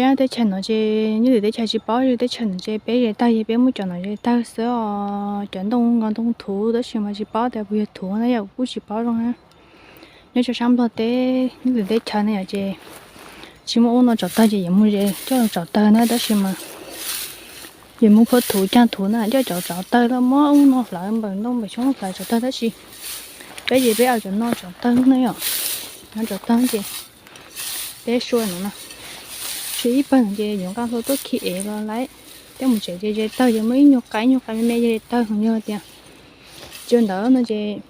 Peb teb chaws no ces nyob lwm teb chaws tsis paub, teb chaws no ces peb ze tawg ces peb muab cov no ze tawg xwb os. Cov ntoo nkaus ntoo thuv tab sis mas tsis paub tias puas yog thuv na yom, kuj tsis paub zoo na. Nyob rau sab Nplog teb, nyob lwm teb chaws na yom ces tsis muaj ub no tsaus tawg ces yuav mus ze coj los tsaus tawg na, tab sis mas yuav mus phua thuv cag thuv na, coj cov tsaus tawg los muab ub no hlawv npaum ntoo npaum xyoob hlawv tsaus tawg, tab sis peb ces peb ua cov no tsaus tawg na yom. No tsaus tawg ces peb sua no na, sua ib pawg no ces yuav nqa hlua tuaj khi ev los lawm. Coj mus tsev ces ze tawg ces muaj ib nyuag qa ib nyuag qa me me ze tawg, yog tias tsis ua ntawd no ces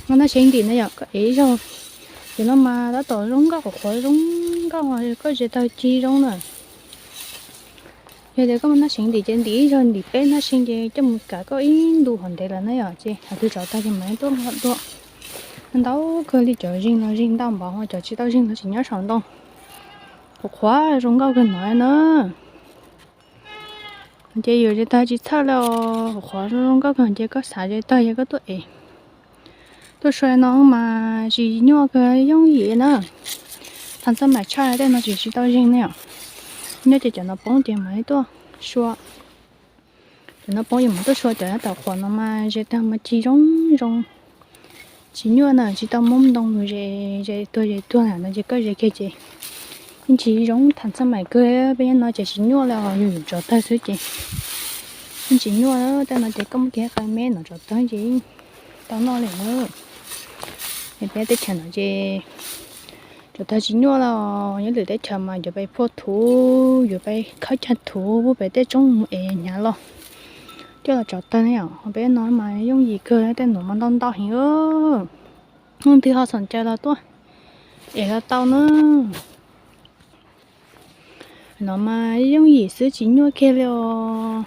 muab nab seev ntim na yom, koj ev ib zaug. Cov no mas tab tom zoo nkauj, qhuav qhuav zoo nkauj, koj ze tawg cig zoo na. Yog tias koj muab nab seev ntim ces ntim ib zaug ntim peb nab seev ces coj mus kav koj ib ntu hov ntev lawm na yom, ces hais tias tsaus tawg ces mam li tuaj nqa dua. Ntau kawg li, cov zeeg los zeeg ntau npaum, cov tsis tau zeeg los tseem nyob saum ntoo. Qhuav qhuav zoo nkauj kawg no na. Ces yus ze tawg tsis txhawj li os, qhuav zoo nkauj kawg ces koj xav ze tawg ces koj tuaj ev. Tuaj sua no mas tsis nyuaj kawg, yooj yim na. Thav txaj mam tshaj tej no tsis tsis tau zeeg ne yom. Nyob ces cov no poob ces mam li tuaj sua. Cov no poob ces mam tuaj sua, cov tab tom qhuav no mas ze tawg mas cig zoo zoo. Tsis nyuaj na, tsis tau muab ntoo mus ze, ze tuag ze tuag na no ces koj ze kiag ces yeej tsis zoo, thav txaj mam kawg. Peb nyob no ces tsis nyuaj li os, yus yus tsaus tawg xwb ces yeej tsis nyuaj. Tej no ces koj muab kiag qa me no tsaus tawg ces yeej tau noj li na. Es peb teb chaws no ces tsaus tawg tsis nyuaj li os, nyob lwm teb chaws mas yuav pais phua thuv, yuav pais khawb cag thuv pub pem tej roob mus ev hnyav los coj los tsaus tawg ne yom. Peb no mas yooj yim kawg, tej nuav mas ntau ntau heev. Leej twg ho xom cai los tuaj ev los tau na. No mas yooj yim xwb tsis nyuaj kiag li os.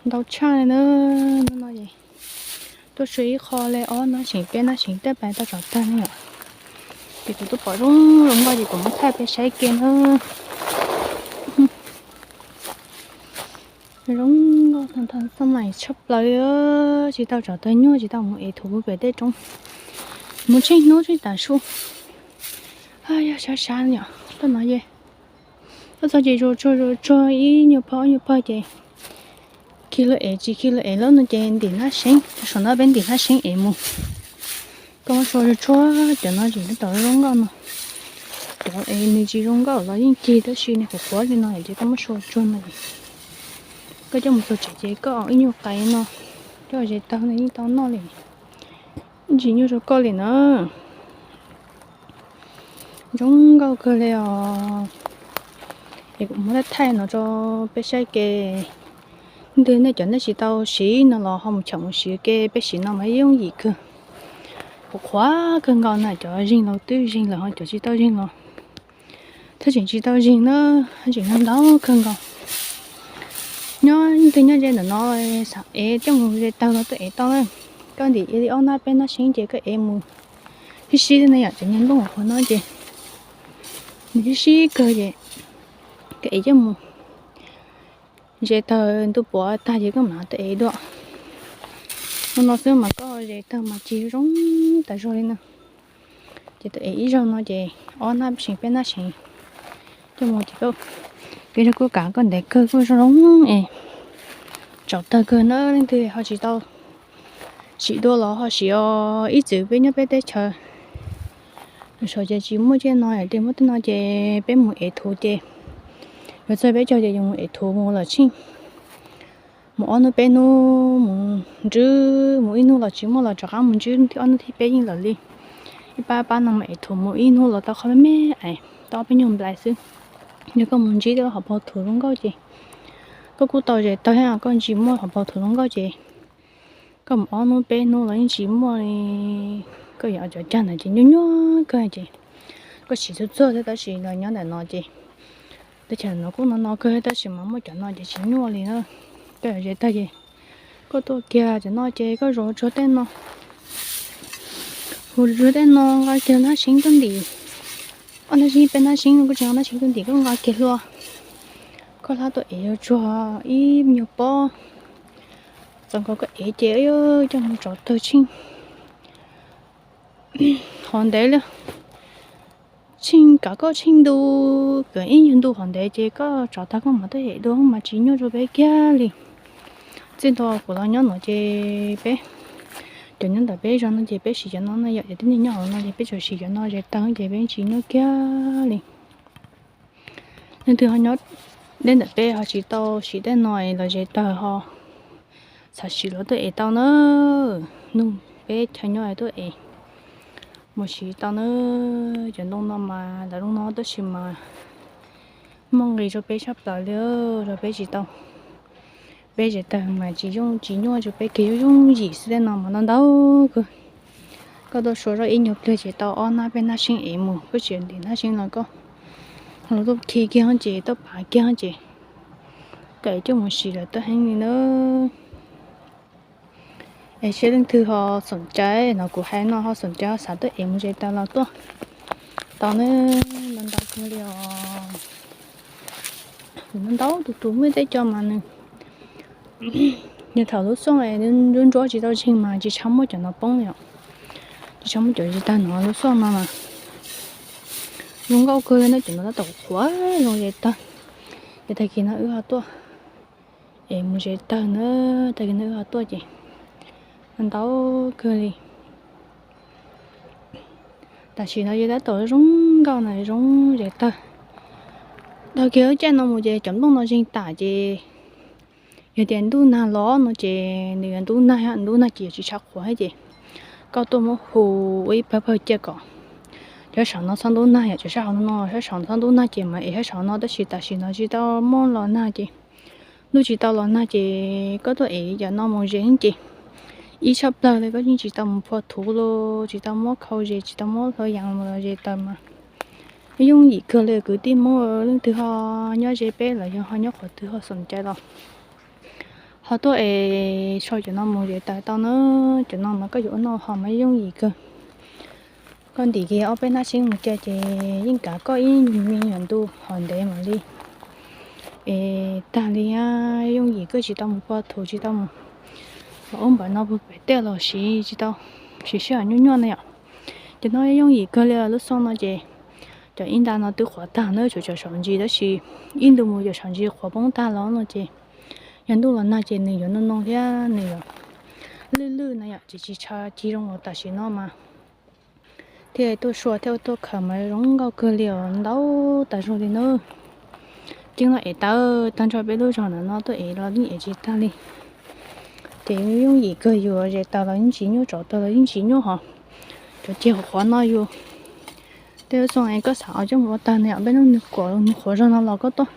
Ntau tshaj li na. Hnub no tuaj sua ib qho li ob nab seev peb nab seev tej pais tau tsaus tawg ne yom. Ces kuv twb pom zoo zoo nkauj ces kuv muab thaij peb saib ke na. Zoo nkauj tag nrho, txoj mais tshaj plaws li. Tsis tau tsaus tawg nyuaj, tsis tau mus ev thuv pem tej roob. Mus tsheej hnub tsheej tav su. Yog sab sab yom, tuaj no ye. Tuaj txog ces zuag tsuag zuag tsuag ib nyuag pawg ob nyuag pawg ces khi lug ev, tsis khi lug ev lawm no ces ntim nab seev, saum no peb ntim nab seev ev mus. Koj muab sua tsuag tsuag cov no ces tab tom zoo nkauj no. Cov es nws tsis zoo nkauj los yeej cig, tab sis nws qhuav qhuav li no ces koj muab sua tsuag no ces koj coj mus txog tsev ces koj ib nyuag qais no coj ze tawg no yeej tau noj li. Yeej tsis nyuaj rau koj li na. Zoo nkauj kawg li os. Es kuv muab thaij no rau peb saib ke. Leej twg nej cov nej tsis tau siv no los ho mus chom mus siv ke, peb siv no mas yooj yim kawg. Qhuav qhuav kawg nkaus na, cov zeeg los twb zeeg lawm ho cov tsis tau zeeg los thiab tseem tsis tau zeeg na, tseem ntau kawg nkaus. Nyob leej twg nyob ze ntawm no xav ev coj mus ze tawg los tuaj ev tau na. Koj ntim ib li ob nab peb nab seev ces koj ev mus sib sib na yom, cov niag nplooj qhuav no ces nws sib sib kawg ces koj ev coj mus ze tawg ntu puav tag ces koj mam tuaj ev dua. Hnub no xwb mas koj ze tawg mas cig zoo tas zog li na. Ces tuaj ev ib zaug no ces ob nab seev peb nab seev coj mus ces koj, kev zog kuj kav koj ntev kawg kuj zoo zoo es tsaus tawg kawg na. Leej twg ho tsis tau siv dua los ho siv os, ib txwm peb nyob peb teb chaws lub saum ces tsis muaj tej no, yog tias muaj tej no ces peb mus ev thuv ces yuav txog peb caug ces yuav mus ev thuv mus los tsheej. Mus ob hnub peb hnub mus ntswb, mus ib hnub los tsis muaj los rov qab mus ntswb thib ob hnub thib peb yeej lawm li. Ib pab pab no mas ev thuv mus ib hnub los tau qhov me me es tau ob peb nyuag nplais xwb. Yog koj mus ntsib tej hauv paus thuv zoo nkauj ces koj kuj tau ze tawg, koj ntsis muaj hauv paus thuv zoo nkauj ces koj mus ob hnub peb hnub los yeej tsis muaj li. Koj yuav cov cag ntawd ces nyuaj nyuaj kawg ces koj siv txhua txhua thiab, tab sis los nyob ntawm no ces teb chaws no kuj no no kawg tab sis mas muaj cov no ces tsis nyuaj li na. Koj yuav ze tawg ces koj tuaj kiag cov no ces koj zuag tsuag tej no, hu tsuag tej no nqa kiag nab seev tuaj ntim. Ob nab seev peb nab seev no kuj tsis nqa nab seev tuaj ntim, koj nqa kiag hlua, koj hla tuaj ev yuav tsuag ib nyuag pob. Txaus nkaus koj ev ces coj mus tsaus tawg tsheej hov ntev li. tsheej kav koj tsheej ntu, kav ib nyuag ntu qhov ntev ces koj tsov tag koj mam tuaj ev dua mas tsis nyuaj rau peb kiag li. Txij thaum kuv los nyob no ces peb cov nyob ntawm peb zos no ces peb siv cov no no yom, cov tib neeg nyob hauv no ces peb tsuas siv cov no zes tawg ces peb tsis nyuaj kiag li. Leej twg ho nyob deb ntawm peb ho tsis tau siv tej no los zes tawg ho txhaj siv los tuaj ev tau na. Nug peb chaw nyob tuaj ev mus siv tau na. Cov ntoo no mas lawv zoo no tab sis mas muaj nqis rau peb tshaj plaws li, rau peb tsis tau. Peb zes tawg mas tsis yooj tsis nyuaj rau peb kiag, yooj yooj yim xwb, tej no mas ntau ntau kawg. Koj tuaj sua zoj ib nyuag pliag ces tau ob nab peb nab seeb ev mus, koj tsis ntim nab seeb los koj los tuaj khi kiag ces tuaj pav kiag ces koj ev coj mus siv lawm tuaj heev li na. Es seb leej twg ho xoom cai no kuv hais no ho xoom cai ho xav tuaj ev mus zes tawg los tuaj tau na, ntau ntau kawg li os. Ntau tus tus muaj tej co mas nws, nws thaum lub xoj nruab nruab tsis tau zeeg mas tsis tshua muaj cov no poob li os. Tsis tshua muaj cov zes tawg no lub xoj no mas zoo nkauj kawg li na, cov no tab tom qhuav zoo zes tawg. Ces tag kis no wb ho tuaj es mus zes tawg na, tag kis no wb ho tuaj ces ntau kawg li. Tam sim no ces tab tom zoo nkauj na, zoo zes tawg. Tag kis lub caij no mus ces cov nplooj no zeeg tas ces yog tias ntuj nag los no ces nws yuav ntub nag, ntuj nag ces yuav tsis tshua qhuav thiab ces koj tuaj muab hu ua ib pawg pawg cia kom cov sab saum no txhob ntub nag, yog cov sab hauv no, sab saum no txhob ntub nag ces mas ev sab saum no, tab sis tam sim no tsis tau muaj los nag ces, ntuj tsis tau los nag ces koj tuaj ev cov no mus zes ces ib tshaj plaws li koj yeej tsis tau mus phua thuv los tsis tau muab khau zes, tsis tau muab hlua yas los zes tawg mas yooj yim kawg li. Kwv tij Hmoob leej twg ho nyob ze peb los yog ho nyob qhov twg ho xoom cai los ho tuaj es sau cov no mus zes tawg tau na. Cov no mas koj yuav ua noj haus mas yooj yim kawg. Koj ntim kiag ob peb nab seeb mus cia ces yeej kav koj ib me nyuam ntu hov ntev mam li es tag li. Yooj yim kawg, tsis tau mus phua thuv, tsis tau mus ua npaum no puag pem tej los siv tsis tau, siv sij hawm nyuaj nyuaj na yom. Ces no yooj yim kawg li lub xoj no ces cov ib nta no twb qhuav tag na, tshuav cov saum ntsis tab sis ib ntu mus cov saum ntsis qhuav poob tag los no ces yog ntuj los nag ces nws yuav noo noo thiab nws yuav lwj lwj na yom, ces tsis tshua cig zoo los tam sim no mas thiaj tuaj sua thiab tuaj khaws mas zoo nkauj kawg li os, ntau tas zog li na. Ceeb no ev tawg tag nrho peb lub zos ntawm no tuaj ev los yeej ev tsis tag li. Ces yooj yim kawg, yus zes tawg los yeej tsis nyuaj, tsov tawg los yeej tsis nyuaj hos. Cov ceg qhuav no yus tej lub xoo es koj xav coj mus ua tawg na yom, peb hnub nws kuam nws qhuav zog no los koj tuaj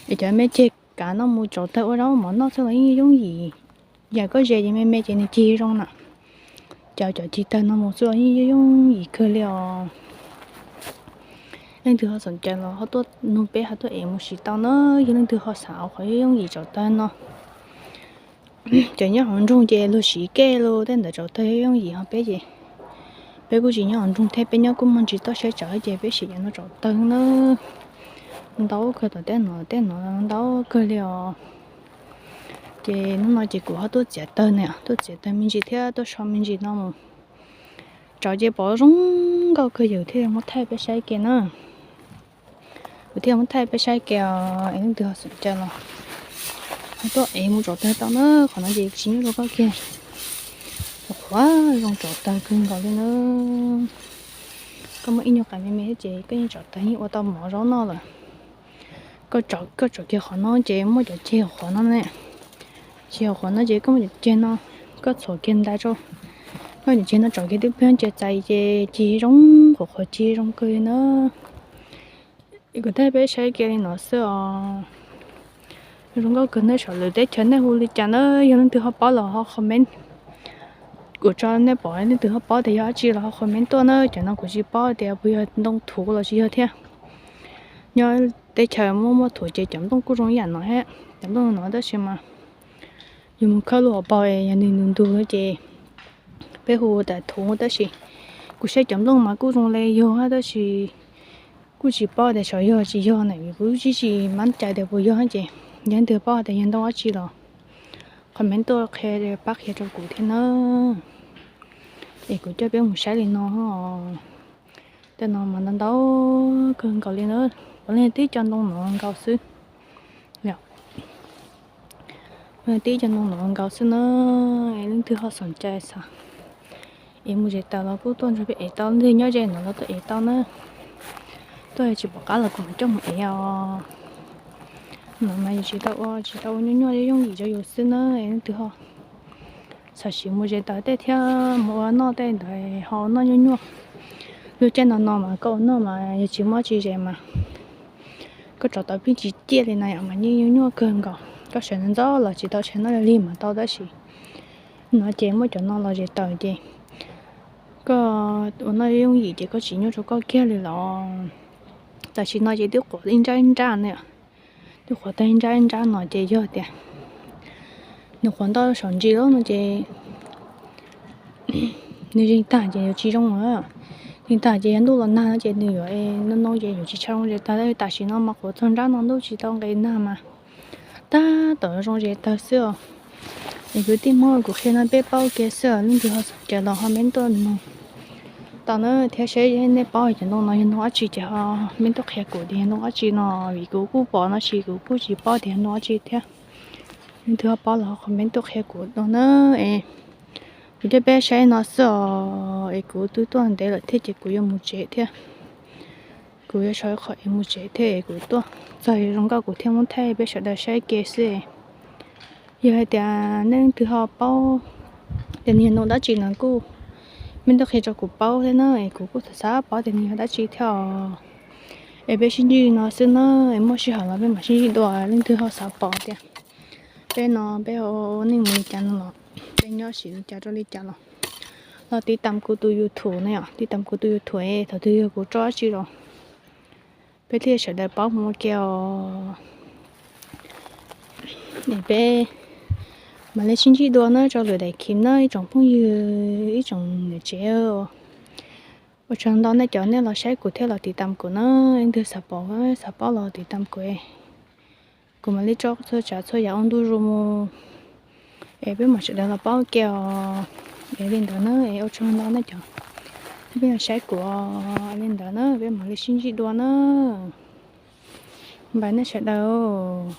es cov me ceg kav no mus tsov tawg ua zaub mov noj xwb los yeej yooj yim. Yam koj zes ces me me ces nws cig zoo na. Cov cov cig tawg no mus xwb los yeej yooj yim kawg li os. Leej twg ho xoom cai los ho tuaj nug peb ho tuaj ev mus siv tau na. Yog leej twg ho xav qhov yooj yim tsov tawg no, cov nyob hauv nroog ces luag siv kej los tej ntawd tsov tawg yooj yim, ho peb ces peb kuj tsis nyob hauv nroog thiab, peb nyob kuj muaj ntsis toj siab tsawv ces peb siv cov no tsov tawg na. Ntau kawg, tom tej no tej no ntau kawg li os. Ces hnub no ces kuv ho tuaj txiav tawg na, tuaj txiav tawg me ntsis thiab tuaj so me ntsis no mus tsov ces pom zoo nkauj kawg, yus thiaj muab thaij peb saib ke na. Kuv thiaj muab thaij peb saib ke os, es leej twg ho xoom cai los ho tuaj ev mus tsov tawg tau na. Qhov no ces tsis nyuaj rau koj kiag, qhuav zoo tsov tawg kawg nkaus li na. Koj muaj ib nyuag qais me me thiab ces koj yeej tsov tawg yeej ua tau mov zaub noj lawm. Koj tsov kiag qhov no ces muaj cov ceg qhuav no ne, ceg qhuav no ces koj muab cov ceg no, koj txhuam kiag ntais rau, koj cov ceg no tsov kiag twb pliag ces txais ces cig zoo, qhuav qhuav cig zoo kawg li na. Kuv thaij peb saib kiag li no xwb os. Zoo nkauj kawg na. Saum lwm teb chaws nej hu li cas na? Yog leej twg ho paub los ho comment. Kuv tso nej pom, leej twg ho paub tias yog dab tsi los ho comment tuaj na. Cov no kuv tsis paub tias puas yog ntoo thuv los tsis yog thiab. Nyob teb chaws muaj muaj thuv ces cov nplooj kuj zoo ib yam no thiab. Cov nplooj no tab sis mas yus mus khawb lub hauv paus yog nws ntug ntug ces peb hu tias thuv, tab sis kuv saib cov nplooj mas kuj zoo li yog tab sis kuj tsis paub tias xyov yog tsis yog na, kuv tsis tsis mab cai tias puas yog ces yog leej twg paub tias yog ntoo dab tsi los comment tuaj qhia pab qhia rau kuv thiab na. Es kuv coj peb mus saib li no. Tej no mas ntau ntau kawg nkaus li na, puav leej tib co ntoo no nkaus xwb. Tib co ntoo no nkaus xwb na, leej twg ho xoom cai xav es mus zes taws los kuj tuaj nrog peb ev tau, leej twg nyob ze no los tuaj ev tau na. Tuaj tsis pom qab los kuv mam coj mus ev os. No mas yus tsis tau ua, tsis tau ua nyuaj nyuaj yooj yim rau yus xwb na, leej twg ho xav sim mus zes taws tej thiab mus ua noj tej ntawd ho noj nyuaj nyuaj. Lub caij no no mas koj ua noj mas yog tsis muaj tsi zes mas koj tso tau pheej tsis ciaj li na yom, mas yeej nyuaj nyuaj kawg nkaus. Koj sawv ntxov los tsis tau tshav noj li mas tau, tab sis no ces muaj cov no los zes taws ces koj ua noj yooj yim ces koj tsis nyuaj rau koj kiag li los. Tam sim no ces twb qhuav ib nrab ib nrab ne, twb qhuav tag ib nrab ib nrab no ces yog tias nws qhuav ntau saum ntsis lawm no ces nws zeeg tag ces yuav tsis zoo lawm. Zeeg tag ces yog ntuj los nag no ces nws yuav no no ces yuav tsis tshua zoo zes taws. Tam sim no mas qhuav txog nrab no ntuj tsis tau nqes nag mas tab tom zoo zes taws xwb os. Es kwv tij Hmoob, kuv qhia no peb paub kiag xwb os, leej twg ho xav cai los ho meb tuaj nug tau na, thiab saib nej paub cov ntoo no yog ntoo dab tsi ces ho meb tuaj qhia kuv tias yog ntoo dab tsi no, vim kuv kuj pom no tab sis kuv kuj tsis paub tias yog ntoo dab tsi thiab. Leej twg ho paub los ho comment tuaj qhia kuv no na. Es kuv coj peb saib no xwb os, es kuv twb tuaj ntev lawm thiab ces kuv yuav mus tsev thiab. Kuv yuav sau ib qho es mus tsev thiab es kuv tuaj txog zoo nkauj kuv thiaj muab thaij peb sawv daws saib ke xwb. Yog hais tias nej leej twg ho paub tias nws yog ntoo dab tsi no kuj meb tuaj qhia rau kuv paub thiab na, es kuv kuj xav xav paub tias nws yog dab tsi thiab os. Es peb sib ntsib no xwb na, es muaj sij hawm los peb mam sib ntsib dua. Leej twg ho xav pom tias peb no peb ua neej mus li cas no los peb nyob sim li cas rau li cas los los tiv tam kuv tus YouTube na yom, tiv tam kuv tus YouTube es thaum twg yog kuv tso dab tsi los peb thiaj sawv daws paub mus ua ke os. Es peb mam li sib ntsib dua na rau lwm daim clip na ib tsoom phooj ywg ib tsoom niam tsev. Ua tsaug ntau nej cov nej los saib kuv thiab los tiv tam kuv na, leej twg xav pom xav paub los tiv tam kuv. Kuv mam li tso txhua tsav txhua yam ua ntu zus mus es peb mam sawv daws los paub ke os. Es li ntawd na, es ua tsaug ntau nej cov nej pheej los saib kuv os. Li ntawd na, peb mam li sib ntsib dua na. Npaj nej sawv daws.